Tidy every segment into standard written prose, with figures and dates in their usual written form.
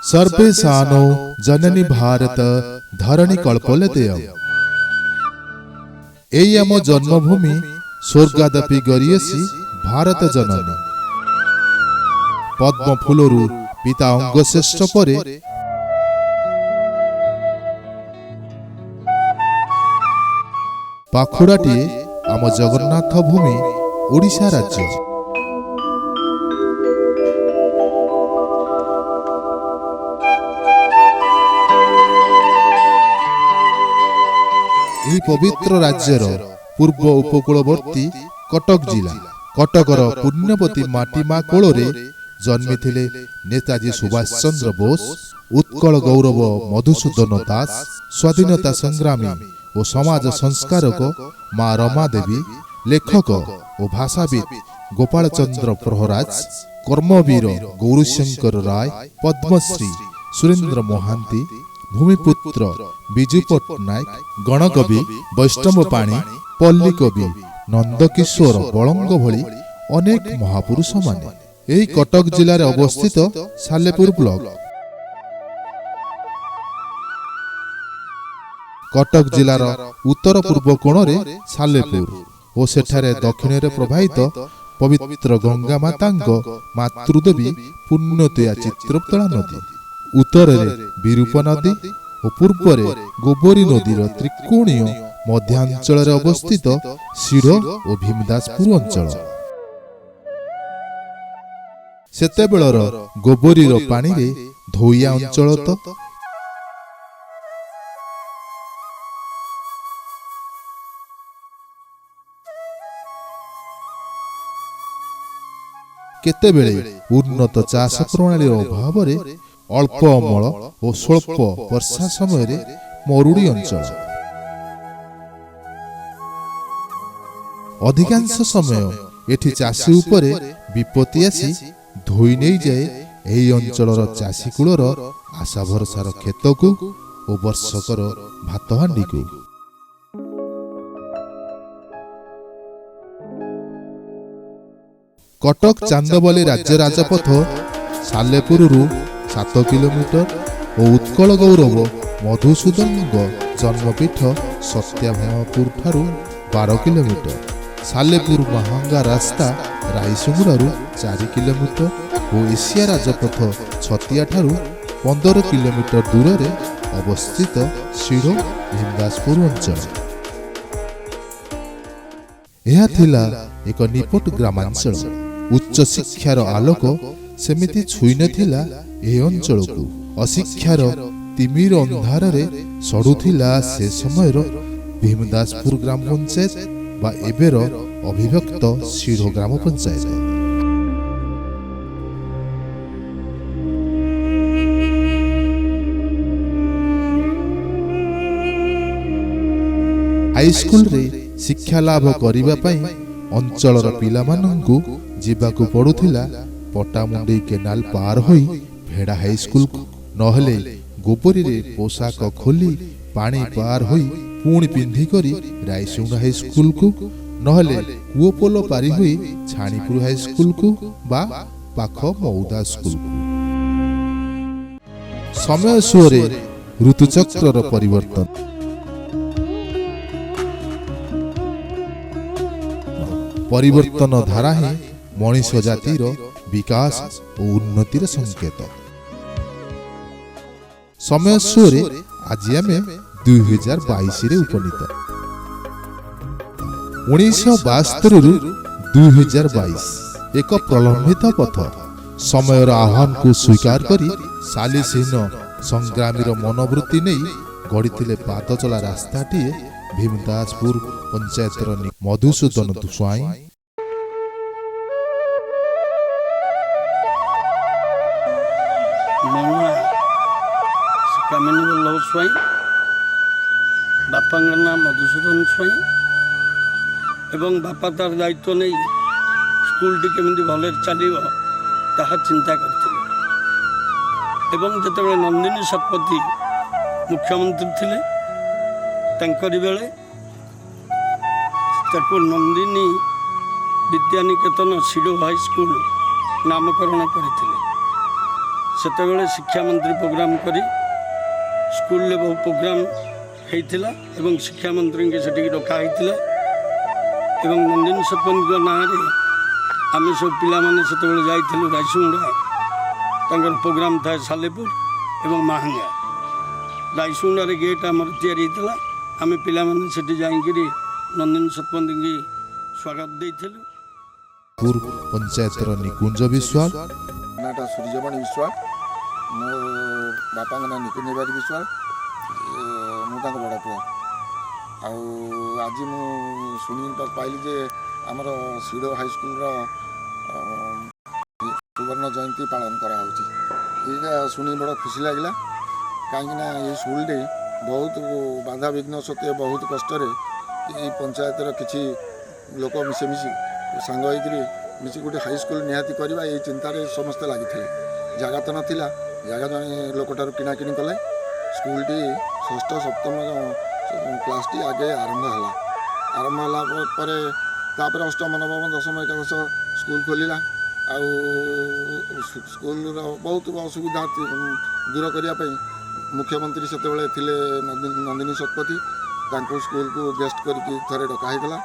ସର୍ବେଶାନୋ ଜନନୀ ଭାରତ ଧରଣୀ କଳ୍ପଲତେୟ। ଏଇ ଆମ ଜନ୍ମଭୂମି ସ୍ୱର୍ଗାଦପି ଗରୀୟସୀ ଭାରତ ଜନନୀ। ପଦ୍ମ ଫୁଲରୁ ପିତା ଅଙ୍ଗଶ୍ରେଷ୍ଠ ପରେ ପାଖୁଡ଼ାଟିଏ ଆମ ଜଗନ୍ନାଥ ଭୂମି ଓଡ଼ିଶା ରାଜ୍ୟ। ଏହି ପବିତ୍ର ରାଜ୍ୟର ପୂର୍ବ ଉପକୂଳବର୍ତ୍ତୀ କଟକ ଜିଲ୍ଲା, କଟକର ପୁଣ୍ୟବତୀ ମାଟି ମା କୋଳରେ ଜନ୍ମିଥିଲେ ନେତାଜୀ ସୁଭାଷ ଚନ୍ଦ୍ର ବୋଷ, ଉତ୍କଳ ଗୌରବ ମଧୁସୂଦନ ଦାସ, ସ୍ୱାଧୀନତା ସଂଗ୍ରାମୀ ଓ ସମାଜ ସଂସ୍କାରକ ମା ରମା ଦେବୀ, ଲେଖକ ଓ ଭାଷାବିତ୍ ଗୋପାଳ ଚନ୍ଦ୍ର ପ୍ରହରାଜ, କର୍ମବୀର ଗୌରୀଶଙ୍କର ରାୟ, ପଦ୍ମଶ୍ରୀ ସୁରେନ୍ଦ୍ର ମହାନ୍ତି, ଭୂମିପୁତ୍ର ବିଜୁ ପଟ୍ଟନାୟକ, ଗଣକବି ବୈଷ୍ଣବ ପାଣି, ପଲ୍ଲୀକବି ନନ୍ଦକିଶୋର ବଳଙ୍ଗ ଭଳି ଅନେକ ମହାପୁରୁଷମାନେ। ଏହି କଟକ ଜିଲ୍ଲାରେ ଅବସ୍ଥିତ ସାଲେପୁର ବ୍ଲକ। କଟକ ଜିଲ୍ଲାର ଉତ୍ତର ପୂର୍ବ କୋଣରେ ସାଲେପୁର ଓ ସେଠାରେ ଦକ୍ଷିଣରେ ପ୍ରବାହିତ ପବିତ୍ର ଗଙ୍ଗା ମାତାଙ୍କ ମାତୃଦେବୀ ପୁଣ୍ୟତୋୟା ଚିତ୍ରୋତ୍ପଳା ନଦୀ, ଉତ୍ତରରେ ବିରୂପା ନଦୀ ଓ ପୂର୍ବରେ ଗୋବରୀ ନଦୀର ତ୍ରିକୋଣୀୟ ମଧ୍ୟାଞ୍ଚଳରେ ଅବସ୍ଥିତ ଶିଢ଼ ଓ ଭୀମଦାସପୁର ଅଞ୍ଚଳ। ସେତେବେଳର ଗୋବରୀର ପାଣିରେ ଧୋଇଆ ଅଞ୍ଚଳ ତ କେତେବେଳେ ଉନ୍ନତ ଚାଷ ପ୍ରଣାଳୀର ଅଭାବରେ ଅଳ୍ପ ଅମଳ ଓ ସ୍ୱଳ୍ପ ବର୍ଷା ସମୟରେ ମରୁଡ଼ି ଅଞ୍ଚଳ। ଅଧିକାଂଶ ସମୟ ଏଠି ଚାଷୀ ଉପରେ ବିପତ୍ତି ଆସି ଧୋଇ ନେଇଯାଏ ଏହି ଅଞ୍ଚଳର ଚାଷୀ କୂଳର ଆଶା ଭରସାର କ୍ଷେତକୁ ଓ ବର୍ଷକର ଭାତ ହାଣ୍ଡିକୁ। କଟକ ଚାନ୍ଦବାଲି ରାଜ୍ୟ ରାଜପଥ ସାଲେପୁରରୁ 7 କିଲୋମିଟର ଓ ଉତ୍କଳ ଗୌରବ ମଧୁସୂଦନଙ୍କ ଜନ୍ମପୀଠ ସତ୍ୟଭାମାପୁର ଠାରୁ 12 କିଲୋମିଟର, ସାଲେପୁର ମାହାଙ୍ଗା ରାସ୍ତା ରାଇସୁଙ୍ଗୁଡ଼ାରୁ 4 କିଲୋମିଟର ଓ ଏସିଆ ରାଜପଥ ଛତିଆ ଠାରୁ 15 କିଲୋମିଟର ଦୂରରେ ଅବସ୍ଥିତ ଶିଢ଼ ଭୀମଦାସପୁର ଅଞ୍ଚଳ। ଏହା ଥିଲା ଏକ ନିପଟ ଗ୍ରାମାଞ୍ଚଳ। ଉଚ୍ଚ ଶିକ୍ଷାର ଆଲୋକ ସେମିତି ଛୁଇଁ ନଥିଲା ଏହି ଅଞ୍ଚଳକୁ। ଅଶିକ୍ଷାର ତିମିର ଅନ୍ଧାରରେ ସଢୁଥିଲା ସେ ସମୟର ଭୀମଦାସପୁର ଗ୍ରାମ ପଞ୍ଚାୟତ ବା ଏବେର ଅବିଭକ୍ତ ଶିଢ଼ ଗ୍ରାମ ପଞ୍ଚାୟତ। ହାଇସ୍କୁଲରେ ଶିକ୍ଷା ଲାଭ କରିବା ପାଇଁ ଅଞ୍ଚଳର ପିଲାମାନଙ୍କୁ ଯିବାକୁ ପଡୁଥିଲା ପଟାମୁଣ୍ଡେଇ କେନାଲ ପାର ହୋଇ ଭେଡ଼ା ହାଇସ୍କୁଲକୁ, ନହେଲେ ଗୋବରୀରେ ପୋଷାକ ଖୋଲି ପାଣି ପାର ହୋଇ ପୁଣି ପିନ୍ଧିକରି ରାଇସୁଙ୍ଗା ହାଇସ୍କୁଲକୁ, ନହେଲେ କୂଅ ପୋଲ ପାରି ହୋଇ ଛାଣିପୁର ହାଇସ୍କୁଲକୁ ବା ପାଖ ମଉଦା ସ୍କୁଲକୁ। ସମୟ ସୁଅରେ ଋତୁଚକ୍ରର ପରିବର୍ତ୍ତନ, ପରିବର୍ତ୍ତନ ଧାରା ହିଁ ମଣିଷ ଜାତିର ବିକାଶ ଓ ଉନ୍ନତିର ସଂକେତ। ସମୟ ସୁଅରେ ଆଜି ଆମେ 2022ରେ ଉପନୀତ। 1972ରୁ 2022 ଏକ ପ୍ରଲମ୍ବିତ ପଥ। ସମୟର ଆହ୍ୱାନକୁ ସ୍ୱୀକାର କରି ସାଲିସହୀନ ସଂଗ୍ରାମୀର ମନୋବୃତ୍ତି ନେଇ ଗଢ଼ିଥିଲେ ପାଦଚଲା ରାସ୍ତାଟିଏ ଭୀମଦାସପୁର ପଞ୍ଚାୟତର ମଧୁସୂଦନ ସ୍ୱାଇଁ, ମୋ ନାଁ କାମିନୀ ବଲ୍ଲଭ ସ୍ୱାଇଁ, ବାପାଙ୍କ ନାଁ ମଧୁସୂଦନ ସ୍ୱାଇଁ ଏବଂ ବାପା ତାର ଦାୟିତ୍ୱ ନେଇ ସ୍କୁଲଟି କେମିତି ଭଲରେ ଚାଲିବ ତାହା ଚିନ୍ତା କରିଥିଲେ। ଏବଂ ଯେତେବେଳେ ନନ୍ଦିନୀ ଶତପଥୀ ମୁଖ୍ୟମନ୍ତ୍ରୀ ଥିଲେ, ତାଙ୍କରି ବେଳେ ତାକୁ ନନ୍ଦିନୀ ବିଦ୍ୟାନିକେତନ ସିଡୋ ହାଇସ୍କୁଲ ନାମକରଣ କରିଥିଲେ। ସେତେବେଳେ ଶିକ୍ଷାମନ୍ତ୍ରୀ ପ୍ରୋଗ୍ରାମ୍ କରି ସ୍କୁଲରେ ବହୁ ପ୍ରୋଗ୍ରାମ୍ ହେଇଥିଲା ଏବଂ ଶିକ୍ଷାମନ୍ତ୍ରୀଙ୍କୁ ସେଠିକି ଡକା ହେଇଥିଲା ଏବଂ ନନ୍ଦିନୀ ଶତପଥୀଙ୍କ ନାଁରେ ଆମେ ସବୁ ପିଲାମାନେ ସେତେବେଳେ ଯାଇଥିଲୁ ରାଇସୁମୁଡ଼ା। ତାଙ୍କର ପ୍ରୋଗ୍ରାମ୍ ଥାଏ ସାଲେପୁର ଏବଂ ମାହାଙ୍ଗା। ରାଇସୁମୁଡ଼ାରେ ଗେଟ୍ ଆମର ତିଆରି ହେଇଥିଲା। ଆମେ ପିଲାମାନେ ସେଠି ଯାଇକିରି ନନ୍ଦିନୀ ଶତପଥୀଙ୍କୁ ସ୍ୱାଗତ ଦେଇଥିଲୁ। ପୁର ପଞ୍ଚାୟତର ନିକୁଞ୍ଜ ବିଶ୍ୱାଳ। ନାଁଟା ସୂର୍ଯ୍ୟମଣି ବିଶ୍ୱାଳ। ମୋ ବାପାଙ୍କ ନାଁ ନିକୁଞ୍ଜ ବିହାରୀ ବିଶ୍ୱାଳ। ମୁଁ ତାଙ୍କ ବଡ଼ ପୁଅ। ଆଉ ଆଜି ମୁଁ ଶୁଣିବାକୁ ପାଇଲି ଯେ ଆମର ଶିଡ଼ ହାଇସ୍କୁଲର ସୁବର୍ଣ୍ଣ ଜୟନ୍ତୀ ପାଳନ କରାହେଉଛି। ଏଇଟା ଶୁଣି ବଡ଼ ଖୁସି ଲାଗିଲା, କାହିଁକିନା ଏଇ ସ୍କୁଲଟି ବହୁତ ବାଧାବିଘ୍ନ ସତ୍ତ୍ୱେ, ବହୁତ କଷ୍ଟରେ ଏଇ ପଞ୍ଚାୟତର କିଛି ଲୋକ ମିଶିମିଶି ସାଙ୍ଗ ହେଇକିରି ମିଶି ଗୋଟେ ହାଇସ୍କୁଲ ନିହାତି କରିବା, ଏଇ ଚିନ୍ତାରେ ସମସ୍ତେ ଲାଗିଥିଲେ। ଜାଗା ତ ନଥିଲା। ଜାଗା ଜଣେ ଲୋକଠାରୁ କିଣାକିଣି କଲେ। ସ୍କୁଲଟି ଷଷ୍ଠ ସପ୍ତମ କ୍ଲାସଟି ଆଗେ ଆରମ୍ଭ ହେଲା। ଆରମ୍ଭ ହେଲା ପରେ ତାପରେ ଅଷ୍ଟମ, ନବମ, ଦଶମ, ଏକାଦଶ ସ୍କୁଲ ଖୋଲିଲା। ଆଉ ସ୍କୁଲର ବହୁତ ଅସୁବିଧା ଦୂର କରିବା ପାଇଁ ମୁଖ୍ୟମନ୍ତ୍ରୀ ସେତେବେଳେ ଥିଲେ ନନ୍ଦିନୀ ଶତପଥୀ। ତାଙ୍କୁ ସ୍କୁଲକୁ ଗେଷ୍ଟ କରିକି ଥରେ ଡକା ହେଇଥିଲା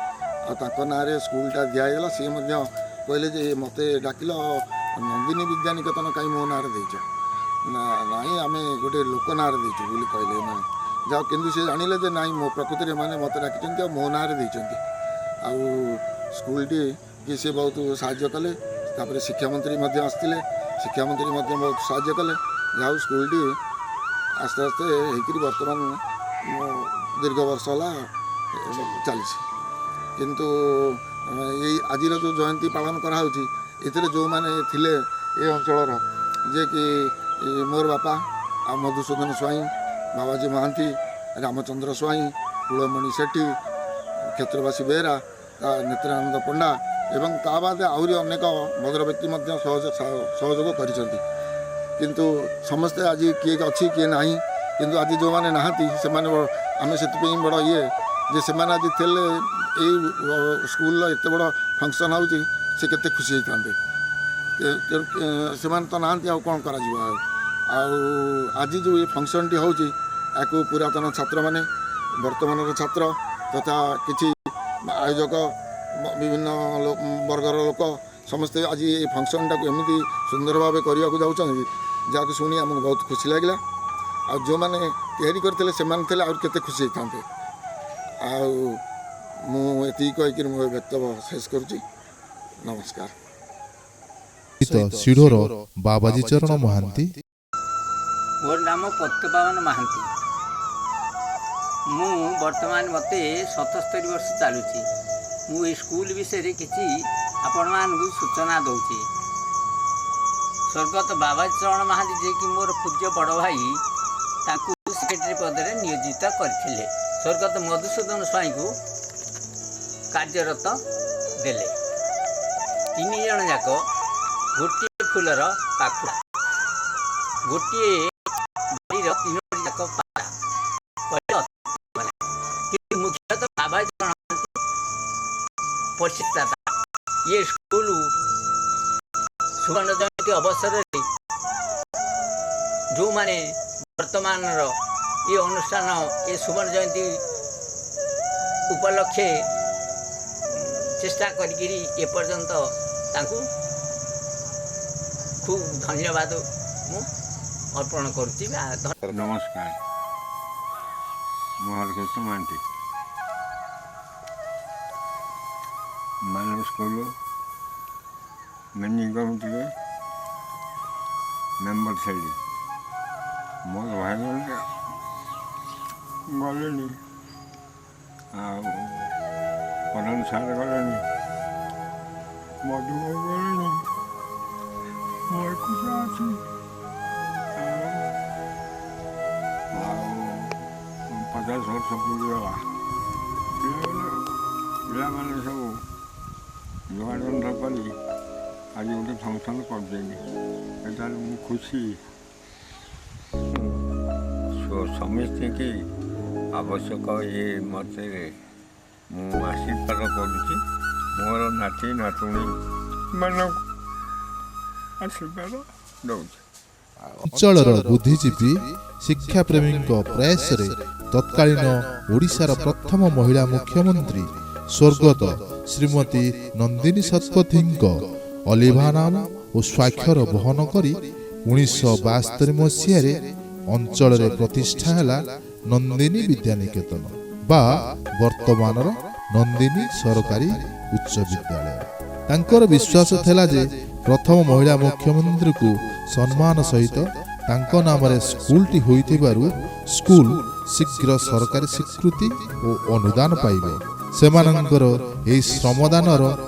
ଆଉ ତାଙ୍କ ନାଁରେ ସ୍କୁଲଟା ଦିଆହେଇଗଲା। ସିଏ ମଧ୍ୟ କହିଲେ ଯେ ମୋତେ ଡାକିଲ, ନନ୍ଦିନୀ ବିଦ୍ୟାନିକେତନ କାହିଁ ମୋ ନାଁରେ ଦେଇଛ? ନା, ନାଇଁ, ଆମେ ଗୋଟେ ଲୋକ ନାଁରେ ଦେଇଛୁ ବୋଲି କହିଲେ ଏମାନେ। ଯାଉ କିନ୍ତୁ ସେ ଜାଣିଲେ ଯେ ନାଇଁ, ମୋ ପ୍ରକୃତିରେ ଏମାନେ ମୋତେ ଡାକିଛନ୍ତି ଆଉ ମୋ ନାଁରେ ଦେଇଛନ୍ତି। ଆଉ ସ୍କୁଲଟି କି ସେ ବହୁତ ସାହାଯ୍ୟ କଲେ। ତାପରେ ଶିକ୍ଷାମନ୍ତ୍ରୀ ମଧ୍ୟ ଆସିଥିଲେ। ଶିକ୍ଷାମନ୍ତ୍ରୀ ମଧ୍ୟ ବହୁତ ସାହାଯ୍ୟ କଲେ। ଯାହା ହଉ, ସ୍କୁଲଟି ଆସ୍ତେ ଆସ୍ତେ ହେଇକରି ବର୍ତ୍ତମାନ ମୁଁ ଦୀର୍ଘ ବର୍ଷ ହେଲା ଚାଲିଛି। କିନ୍ତୁ ଏଇ ଆଜିର ଯେଉଁ ଜୟନ୍ତୀ ପାଳନ କରାହେଉଛି, ଏଥିରେ ଯେଉଁମାନେ ଥିଲେ ଏ ଅଞ୍ଚଳର, ଯିଏକି ମୋର ବାପା ଆଉ ମଧୁସୂଦନ ସ୍ୱାଇଁ, ବାବାଜୀ ମହାନ୍ତି, ରାମଚନ୍ଦ୍ର ସ୍ୱାଇଁ, କୁଳମଣି ସେଠୀ, କ୍ଷେତ୍ରବାସୀ ବେହେରା, ନେତ୍ରାନନ୍ଦ ପଣ୍ଡା ଏବଂ ତା ବାଦେ ଆହୁରି ଅନେକ ଭଦ୍ର ବ୍ୟକ୍ତି ମଧ୍ୟ ସହଯୋଗ କରିଛନ୍ତି। କିନ୍ତୁ ସମସ୍ତେ ଆଜି କିଏ ଅଛି, କିଏ ନାହିଁ। କିନ୍ତୁ ଆଜି ଯେଉଁମାନେ ନାହାନ୍ତି ସେମାନେ ଆମେ ସେଥିପାଇଁ ବଡ଼ ଇଏ ଯେ ସେମାନେ ଆଜି ଥିଲେ, ଏଇ ସ୍କୁଲର ଏତେ ବଡ଼ ଫଙ୍କସନ୍ ହେଉଛି, ସେ କେତେ ଖୁସି ହେଇଥାନ୍ତେ। ତେଣୁ ସେମାନେ ତ ନାହାନ୍ତି, ଆଉ କ'ଣ କରାଯିବ? ଆଉ ଆଜି ଯେଉଁ ଏ ଫଙ୍କସନ୍ଟି ହେଉଛି, ୟାକୁ ପୁରାତନ ଛାତ୍ରମାନେ, ବର୍ତ୍ତମାନର ଛାତ୍ର ତଥା କିଛି ଆୟୋଜକ, ବିଭିନ୍ନ ବର୍ଗର ଲୋକ ସମସ୍ତେ ଆଜି ଏ ଫଙ୍କସନ୍ଟାକୁ ଏମିତି ସୁନ୍ଦର ଭାବେ କରିବାକୁ ଯାଉଛନ୍ତି, ଯାହାକୁ ଶୁଣି ଆମକୁ ବହୁତ ଖୁସି ଲାଗିଲା। ଆଉ ଯେଉଁମାନେ ତିଆରି କରିଥିଲେ, ସେମାନେ ଥିଲେ ଆହୁରି କେତେ ଖୁସି ହେଇଥାନ୍ତେ। ଆଉ ମୁଁ ଏତିକି କହିକିରି ମୋ ବକ୍ତବ୍ୟ ଶେଷ କରୁଛି। ନମସ୍କାର। ଶିଢ଼ୋର ବାବାଜୀ ଚରଣ ମହାନ୍ତି। ମୋର ନାମ ପତିତପାବନ ମହାନ୍ତି। ମୁଁ ବର୍ତ୍ତମାନ ମୋତେ 77 ବର୍ଷ ଚାଲୁଛି। ମୁଁ ଏଇ ସ୍କୁଲ ବିଷୟରେ କିଛି ଆପଣମାନଙ୍କୁ ସୂଚନା ଦେଉଛି। ସ୍ୱର୍ଗତ ବାବାଜୀ ଚରଣ ମହାନ୍ତି, ଯିଏକି ମୋର ପୂଜ୍ୟ ବଡ଼ ଭାଇ, ତାଙ୍କୁ ସେକ୍ରେଟାରୀ ପଦରେ ନିୟୋଜିତ କରିଥିଲେ। ସ୍ୱର୍ଗତ ମଧୁସୂଦନ ସ୍ୱାଇଁଙ୍କୁ କାର୍ଯ୍ୟରତ ଦେଲେ। ତିନି ଜଣ ଯାକ ଗୋଟିଏ ଫୁଲର ପାଖୁଡ଼ା, ଗୋଟିଏ ବାଡ଼ିର ତିନୋଟି ଯାକ ପାରା କହିଲେ ଅତ୍ୟୁକ୍ତି ନାହିଁ। କିନ୍ତୁ ମୁଖ୍ୟତଃ ବାବାଜୀ ଚରଣ ମହାନ୍ତି ପ୍ରତିଷ୍ଠାତା। ଇଏ ସ୍କୁଲ ସୁବର୍ଣ୍ଣ ଜୟନ୍ତୀ ଅବସରରେ ଯେଉଁମାନେ ବର୍ତ୍ତମାନର ଏ ଅନୁଷ୍ଠାନ ଏ ସୁବର୍ଣ୍ଣ ଜୟନ୍ତୀ ଉପଲକ୍ଷେ ଚେଷ୍ଟା କରିକିରି ଏପର୍ଯ୍ୟନ୍ତ, ତାଙ୍କୁ ଖୁବ୍ ଧନ୍ୟବାଦ ମୁଁ ଅର୍ପଣ କରୁଛି ବା ନମସ୍କାର। ମୁଁ ହରକୃଷ୍ଣ ମହାନ୍ତି, ମାନବ ସ୍କୁଲ ମ୍ୟାନେଜିଂ କମିଟିରେ ମେମ୍ବର ଥିଲି। ମୋର ଭାଇମାନେ ଗଲେଣି ଆଉ ପ୍ରଧାନ ସାର୍ ଗଲେଣି, ମଧୁବାବୁ ଗଲେଣି, ମୁଁ ଏକୁଟିଆ ଅଛି। ଆଉ 50 ବର୍ଷ ପୁରିଗଲା। ପିଲାମାନେ ପିଲାମାନେ ସବୁ ଯୋଗାଯୋଗ କରି ଆଜି ଗୋଟେ ଫଙ୍କସନ୍ କରିଛନ୍ତି, ଏଠାରେ ମୁଁ ଖୁସି। ସମସ୍ତିଙ୍କି ଆବଶ୍ୟକ ଇଏ ମତରେ ମୁଁ ଆଶୀର୍ବାଦ କରୁଛି। ମୋର ନାତି ନାତୁଣୀ ମାନଙ୍କୁ ଆଶୀର୍ବାଦ ଦେଉଛି। ଅଞ୍ଚଳର ବୁଦ୍ଧିଜୀବୀ, ଶିକ୍ଷାପ୍ରେମୀଙ୍କ ପ୍ରୟାସରେ ତତ୍କାଳୀନ ଓଡ଼ିଶାର ପ୍ରଥମ ମହିଳା ମୁଖ୍ୟମନ୍ତ୍ରୀ ସ୍ୱର୍ଗତ ଶ୍ରୀମତୀ ନନ୍ଦିନୀ ଶତପଥୀଙ୍କ ଅଲିଭା ନାମ ଓ ସ୍ୱାକ୍ଷର ବହନ କରି 1972 ମସିହାରେ ଅଞ୍ଚଳରେ ପ୍ରତିଷ୍ଠା ହେଲା ନନ୍ଦିନୀ ବିଦ୍ୟାନିକେତନ ବା ବର୍ତ୍ତମାନର ନନ୍ଦିନୀ ସରକାରୀ ଉଚ୍ଚ ବିଦ୍ୟାଳୟ। ତାଙ୍କର ବିଶ୍ୱାସ ଥିଲା ଯେ ପ୍ରଥମ ମହିଳା ମୁଖ୍ୟମନ୍ତ୍ରୀଙ୍କୁ ସମ୍ମାନ ସହିତ ତାଙ୍କ ନାମରେ ସ୍କୁଲଟି ହୋଇଥିବାରୁ ସ୍କୁଲ ଶୀଘ୍ର ସରକାରୀ ସ୍ୱୀକୃତି ଓ ଅନୁଦାନ ପାଇବ। ସେମାନଙ୍କର ଏହି ଶ୍ରମଦାନର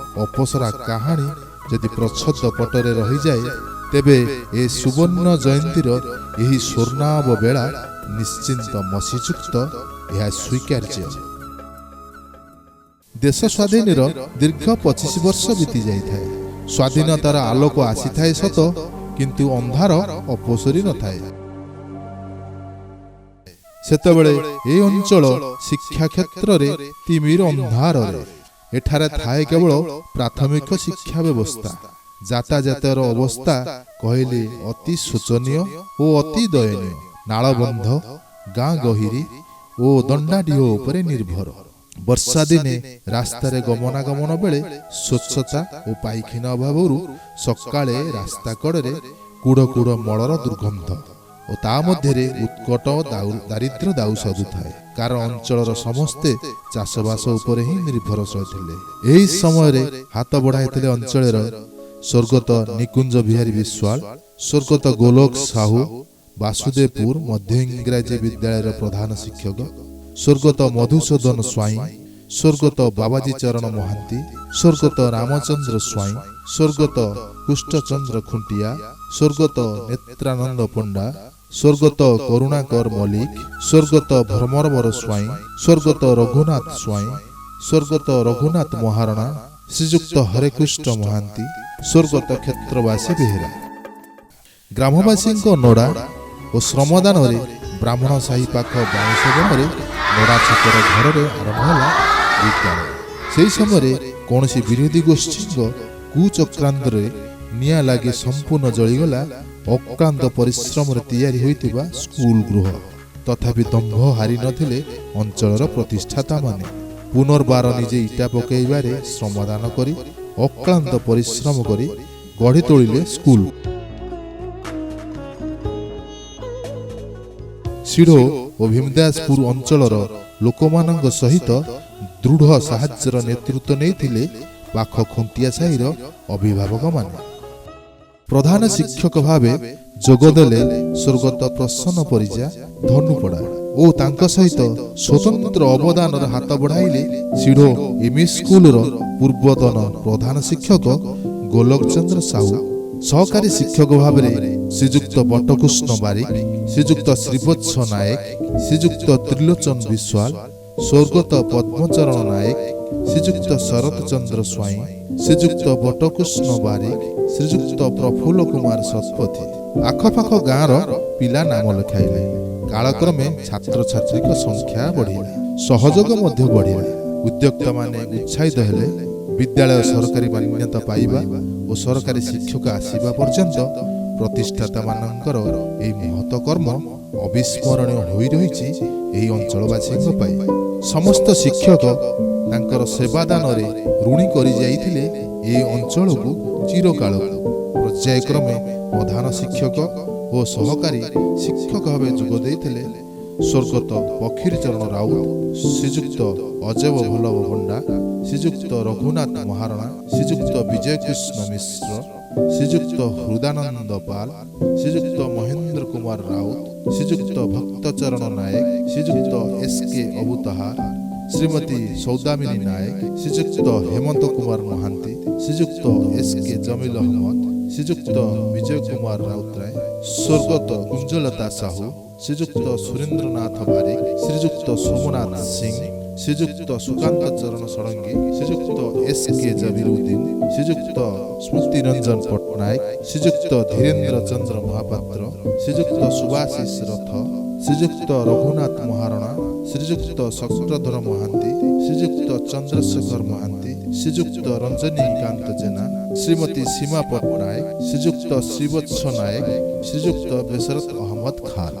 ଅପସରା କାହାଣୀ ଯଦି ପ୍ରଚ୍ଛଦ ପଟରେ ରହିଯାଏ, ତେବେ ଏ ସୁବର୍ଣ୍ଣ ଜୟନ୍ତୀର ଏହି ସ୍ୱର୍ଣ୍ଣାଭ ବେଳା ନିଶ୍ଚିନ୍ତ ମସିଯୁକ୍ତ, ଏହା ସ୍ୱୀକାର୍ଯ୍ୟ। ଦେଶ ସ୍ୱାଧୀନର ଦୀର୍ଘ 25 ବର୍ଷ ବିତି ଯାଇଥାଏ। ସ୍ୱାଧୀନତାର ଆଲୋକ ଆସିଥାଏ ସତ, କିନ୍ତୁ ଅନ୍ଧାର ଅପସରି ନଥାଏ। ସେତେବେଳେ ଏ ଅଞ୍ଚଳ ଶିକ୍ଷା କ୍ଷେତ୍ରରେ ତିମିର ଅନ୍ଧାରରେ। ଏଠାରେ ଥାଏ କେବଳ ପ୍ରାଥମିକ ଶିକ୍ଷା ବ୍ୟବସ୍ଥା। ଯାତାୟାତର ଅବସ୍ଥା କହିଲେ ଅତି ଶୋଚନୀୟ ଓ ଅତି ଦୟନୀୟ। ନାଳବନ୍ଧ, ଗାଁ ଗହିରୀ ଓ ଦଣ୍ଡାଡିହ ଉପରେ ନିର୍ଭର। ବର୍ଷା ଦିନେ ରାସ୍ତାରେ ଗମନାଗମନ ବେଳେ ସ୍ୱଚ୍ଛତା ଓ ପାଇଖାନା ଅଭାବରୁ ସକାଳେ ରାସ୍ତା କଡ଼ରେ କୁଢ଼ କୁଢ଼ ମଳର ଦୁର୍ଗନ୍ଧ ଓ ତା ମଧ୍ୟରେ ଉତ୍କଟ ଦାରିଦ୍ର୍ୟ ଦାଉ ସାଧୁଥାଏ। କାରଣ ଅଞ୍ଚଳର ସମସ୍ତେ ଚାଷବାସ ଉପରେ ହିଁ ନିର୍ଭରଶୀଳ ଥିଲେ। ଏହି ସମୟରେ ହାତ ବଢ଼ାଇଥିଲେ ଅଞ୍ଚଳର ସ୍ୱର୍ଗତ ନିକୁଞ୍ଜ ବିହାରୀ ବିଶ୍ୱାଳ, ସ୍ୱର୍ଗତ ଗୋଲକ ସାହୁ, ବାସୁଦେବପୁର ମଧ୍ୟ ଇଂରାଜୀ ବିଦ୍ୟାଳୟର ପ୍ରଧାନ ଶିକ୍ଷକ, ସ୍ୱର୍ଗତ ମଧୁସୂଦନ ସ୍ୱାଇଁ, ସ୍ୱର୍ଗତ ବାବାଜୀ ଚରଣ ମହାନ୍ତି, ସ୍ୱର୍ଗତ ରାମଚନ୍ଦ୍ର ସ୍ୱାଇଁ, ସ୍ୱର୍ଗତ କୃଷ୍ଣଚନ୍ଦ୍ର ଖୁଣ୍ଟିଆ, ସ୍ୱର୍ଗତ ନେତ୍ରାନନ୍ଦ ପଣ୍ଡା, ସ୍ୱର୍ଗତ କରୁଣାକର ମଲ୍ଲିକ, ସ୍ୱର୍ଗତ ଭ୍ରମରବର ସ୍ୱାଇଁ, ସ୍ୱର୍ଗତ ରଘୁନାଥ ସ୍ୱାଇଁ, ସ୍ୱର୍ଗତ ରଘୁନାଥ ମହାରଣା, ଶ୍ରୀଯୁକ୍ତ ହରେକୃଷ୍ଣ ମହାନ୍ତି, ସ୍ୱର୍ଗତ କ୍ଷେତ୍ରବାସୀ ବେହେରା। ଗ୍ରାମବାସୀଙ୍କ ନଡ଼ା ଓ ଶ୍ରମଦାନରେ ବ୍ରାହ୍ମଣ ସାହି ପାଖ ବାଉଁଶ ବଣରେ ନଡ଼ା ଛପର ଘରରେ ଆରମ୍ଭ ହେଲା ବିଦ୍ୟାଳୟ। ସେହି ସମୟରେ କୌଣସି ବିରୋଧୀ ଗୋଷ୍ଠୀଙ୍କ କୁଚକ୍ରାନ୍ତରେ ନିଆଁ ଲାଗି ସମ୍ପୂର୍ଣ୍ଣ ଜଳିଗଲା ଅକ୍ଳାନ୍ତ ପରିଶ୍ରମରେ ତିଆରି ହୋଇଥିବା ସ୍କୁଲ ଗୃହ। ତଥାପି ଦମ୍ଭ ହାରି ନଥିଲେ ଅଞ୍ଚଳର ପ୍ରତିଷ୍ଠାତାମାନେ। ପୁନର୍ବାର ନିଜେ ଇଟା ପକାଇବାରେ ଶ୍ରମଦାନ କରି, ଅକ୍ଳାନ୍ତ ପରିଶ୍ରମ କରି ଗଢ଼ି ତୋଳିଲେ ସ୍କୁଲ। ସିଢ଼ୋ ଓ ଭୀମଦାସପୁର ଅଞ୍ଚଳର ଲୋକମାନଙ୍କ ସହିତ ଦୃଢ଼ ସାହାଯ୍ୟର ନେତୃତ୍ୱ ନେଇଥିଲେ ପାଖ ଖୁଣ୍ଟିଆ ସାହିର ଅଭିଭାବକମାନେ। ପ୍ରଧାନ ଶିକ୍ଷକ ଭାବେ ଯୋଗଦେଲେ ସ୍ୱର୍ଗତ ପ୍ରସନ୍ନ ପରିଜା, ଧନୁପଡ଼ା ଓ ତାଙ୍କ ସହିତ ସ୍ୱତନ୍ତ୍ର ଅବଦାନର ହାତ ବଢ଼ାଇଲେ ସିଢ଼ୋ ଏମ୍ଇ ସ୍କୁଲର ପୂର୍ବତନ ପ୍ରଧାନ ଶିକ୍ଷକ ଗୋଲକ ଚନ୍ଦ୍ର ସାହୁ। ସହକାରୀ ଶିକ୍ଷକ ଭାବରେ ଶ୍ରୀଯୁକ୍ତ ବଟକୃଷ୍ଣ ବାରିକ, ଶ୍ରୀଯୁକ୍ତ ଶ୍ରୀବତ୍ସ ନାୟକ, ଶ୍ରୀଯୁକ୍ତ ତ୍ରିଲୋଚନ ବିଶ୍ୱାଳ, ସ୍ୱର୍ଗତ ପଦ୍ମଚରଣ ନାୟକ, ଶ୍ରୀଯୁକ୍ତ ଶରତ ଚନ୍ଦ୍ର ସ୍ୱାଇଁ, ଶ୍ରୀଯୁକ୍ତ ବଟକୃଷ୍ଣ ବାରିକ, ଶ୍ରୀଯୁକ୍ତ ପ୍ରଫୁଲ୍ଲ କୁମାର ଶତପଥୀ। ଆଖପାଖ ଗାଁର ପିଲା ନାମ ଲେଖାଇଲେ। କାଳକ୍ରମେ ଛାତ୍ରଛାତ୍ରୀଙ୍କ ସଂଖ୍ୟା ବଢ଼ିଲା, ସହଯୋଗ ମଧ୍ୟ ବଢ଼ିଲା। ଉଦ୍ୟୋକ୍ତାମାନେ ଉତ୍ସାହିତ ହେଲେ। ବିଦ୍ୟାଳୟ ସରକାରୀ ମାନ୍ୟତା ପାଇବା ଓ ସରକାରୀ ଶିକ୍ଷକ ଆସିବା ପର୍ଯ୍ୟନ୍ତ ପ୍ରତିଷ୍ଠାତାମାନଙ୍କର ଏହି ମହତ କର୍ମ ଅବିସ୍ମରଣୀୟ ହୋଇ ରହିଛି ଏହି ଅଞ୍ଚଳବାସୀଙ୍କ ପାଇଁ। ସମସ୍ତ ଶିକ୍ଷକ ତାଙ୍କର ସେବାଦାନରେ ଋଣୀ କରିଯାଇଥିଲେ ଏହି ଅଞ୍ଚଳକୁ ଚିରକାଳକୁ। ପର୍ଯ୍ୟାୟକ୍ରମେ ପ୍ରଧାନ ଶିକ୍ଷକ ଓ ସହକାରୀ ଶିକ୍ଷକ ଭାବେ ଯୋଗ ଦେଇଥିଲେ ସ୍ୱର୍ଗତ ପକ୍ଷୀର ଚରଣ ରାଉତ, ଶ୍ରୀଯୁକ୍ତ ଅଜୟ ବଲ୍ଲଭ ପଣ୍ଡା, ଶ୍ରୀଯୁକ୍ତ ରଘୁନାଥ ମହାରଣା, ଶ୍ରୀଯୁକ୍ତ ବିଜୟକୃଷ୍ଣ ମିଶ୍ର, ଶ୍ରୀଯୁକ୍ତ ହୃଦାନନ୍ଦ ପାଲ, ଶ୍ରୀଯୁକ୍ତ ମହେନ୍ଦ୍ର କୁମାର ରାଉତ, ଶ୍ରୀଯୁକ୍ତ ଭକ୍ତଚରଣ ନାୟକ, ଶ୍ରୀଯୁକ୍ତ ଏସ୍ କେ ଅବୁତାହାର, ଶ୍ରୀମତୀ ସୌଦାମିନୀ ନାୟକ, ଶ୍ରୀଯୁକ୍ତ ହେମନ୍ତ କୁମାର ମହାନ୍ତି, ଶ୍ରୀଯୁକ୍ତ ଏସ୍ କେ ଜମିଲ ଅହମ୍ମଦ, ଶ୍ରୀଯୁକ୍ତ ବିଜୟ କୁମାର ରାଉତରାୟ, ସ୍ୱର୍ଗତ କୁଞ୍ଜଲତା ସାହୁ, ଶ୍ରୀଯୁକ୍ତ ସୁରେନ୍ଦ୍ରନାଥ ବାରିକ, ଶ୍ରୀଯୁକ୍ତ ସୋମନାଥ ସିଂ, ଶ୍ରୀଯୁକ୍ତ ସୁକାନ୍ତ ଚରଣ ଷଡ଼ଙ୍ଗୀ, ଶ୍ରୀଯୁକ୍ତ ଏସ୍ କେ ଜବିରୁଦ୍ଦିନ, ଶ୍ରୀଯୁକ୍ତ ସ୍ମୃତି ରଞ୍ଜନ ପଟ୍ଟନାୟକ, ଶ୍ରୀଯୁକ୍ତ ଧୀରେନ୍ଦ୍ର ଚନ୍ଦ୍ର ମହାପାତ୍ର, ଶ୍ରୀଯୁକ୍ତ ସୁଭାଶିଷ ରଥ, ଶ୍ରୀଯୁକ୍ତ ରଘୁନାଥ ମହାରଣା, ଶ୍ରୀଯୁକ୍ତ ଶକ୍ରଧର ମହାନ୍ତି, ଶ୍ରୀଯୁକ୍ତ ଚନ୍ଦ୍ରଶେଖର ମହାନ୍ତି, ଶ୍ରୀଯୁକ୍ତ ରଞ୍ଜନୀକାନ୍ତ ଜେନା, ଶ୍ରୀମତୀ ସୀମା ପଟ୍ଟନାୟକ, ଶ୍ରୀଯୁକ୍ତ ଶ୍ରୀଯୁକ୍ତ ଶ୍ରୀବତ୍ସ ନାୟକ, ଶ୍ରୀଯୁକ୍ତ ବେସରତ ଅହମ୍ମଦ ଖାନ।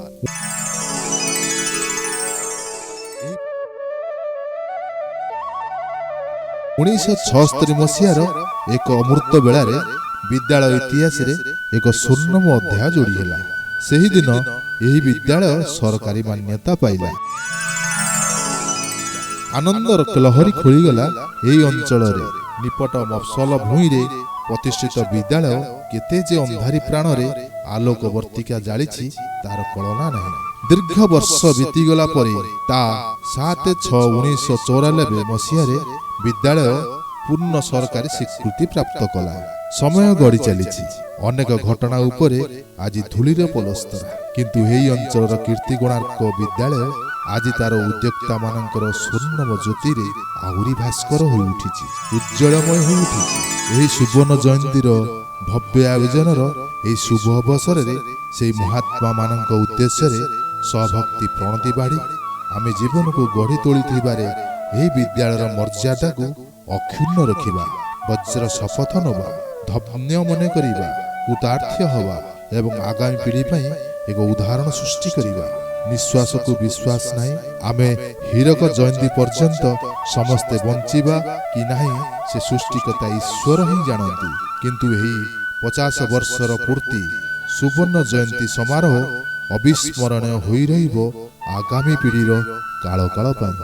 1976 ମସିହାର ଏକ ଅମୃତ ବେଳାରେ ବିଦ୍ୟାଳୟ ଇତିହାସରେ ଏକ ସ୍ୱର୍ଣ୍ଣମ ଅଧ୍ୟାୟ ଯୋଡ଼ି ହେଲା। ସେହିଦିନ ଏହି ବିଦ୍ୟାଳୟ ସରକାରୀ ମାନ୍ୟତା ପାଇଲା। ଆନନ୍ଦର ଲହରୀ ଖୋଳିଗଲା ଏହି ଅଞ୍ଚଳରେ। ନିପଟ ମଫସଲ ଭୂଇଁରେ ପ୍ରତିଷ୍ଠିତ ବିଦ୍ୟାଳୟ କେତେ ଯେ ଅନ୍ଧାରୀ ପ୍ରାଣରେ ଆଲୋକ ବର୍ତ୍ତିକା ଜାଳିଛି, ତାର କଳନା ନାହିଁ। ଦୀର୍ଘ ବର୍ଷ ବିତିଗଲା ପରେ ତା 7/6/1994 ମସିହାରେ ବିଦ୍ୟାଳୟ ପୂର୍ଣ୍ଣ ସରକାରୀ ସ୍ୱୀକୃତି ପ୍ରାପ୍ତ କଲା। ସମୟ ଗଡ଼ି ଚାଲିଛି। ଅନେକ ଘଟଣା ଉପରେ ଆଜି ଧୂଳିର ପଲସ୍ତରା, କିନ୍ତୁ ଏହି ଅଞ୍ଚଳର କୀର୍ତ୍ତି କୋଣାର୍କ ବିଦ୍ୟାଳୟ ଆଜି ତାର ଉଦ୍ୟୋକ୍ତାମାନଙ୍କର ସ୍ୱର୍ଣ୍ଣମ ଜ୍ୟୋତିରେ ଆହୁରି ଭାସ୍କର ହୋଇଉଠିଛି, ଉଜ୍ଜ୍ୱଳମୟ ହୋଇଉଠିଛି। ଏହି ସୁବର୍ଣ୍ଣ ଜୟନ୍ତୀର ଭବ୍ୟ ଆୟୋଜନର ଏହି ଶୁଭ ଅବସରରେ ସେହି ମହାତ୍ମାମାନଙ୍କ ଉଦ୍ଦେଶ୍ୟରେ ସଭକ୍ତି ପ୍ରଣତି ବାଢ଼ି ଆମେ ଜୀବନକୁ ଗଢ଼ି ତୋଳିଥିବାରେ ଏହି ବିଦ୍ୟାଳୟର ମର୍ଯ୍ୟାଦାକୁ ଅକ୍ଷୁଣ୍ଣ ରଖିବା ବଜ୍ର ଶପଥ ନେବା, ଧନ୍ୟ ମନେ କରିବା, କୃତାର୍ଥ୍ୟ ହେବା ଏବଂ ଆଗାମୀ ପିଢ଼ି ପାଇଁ ଏକ ଉଦାହରଣ ସୃଷ୍ଟି କରିବା। ନିଶ୍ୱାସକୁ ବିଶ୍ୱାସ ନାହିଁ, ଆମେ ହୀରକ ଜୟନ୍ତୀ ପର୍ଯ୍ୟନ୍ତ ସମସ୍ତେ ବଞ୍ଚିବା କି ନାହିଁ ସେ ସୃଷ୍ଟିକର୍ତ୍ତା ଈଶ୍ୱର ହିଁ ଜାଣନ୍ତି। କିନ୍ତୁ ଏହି 50 ବର୍ଷର ପୂର୍ତ୍ତି ସୁବର୍ଣ୍ଣ ଜୟନ୍ତୀ ସମାରୋହ ଅବିସ୍ମରଣୀୟ ହୋଇ ରହିବ ଆଗାମୀ ପିଢ଼ିର କାଳ କାଳ ପାଇଁ।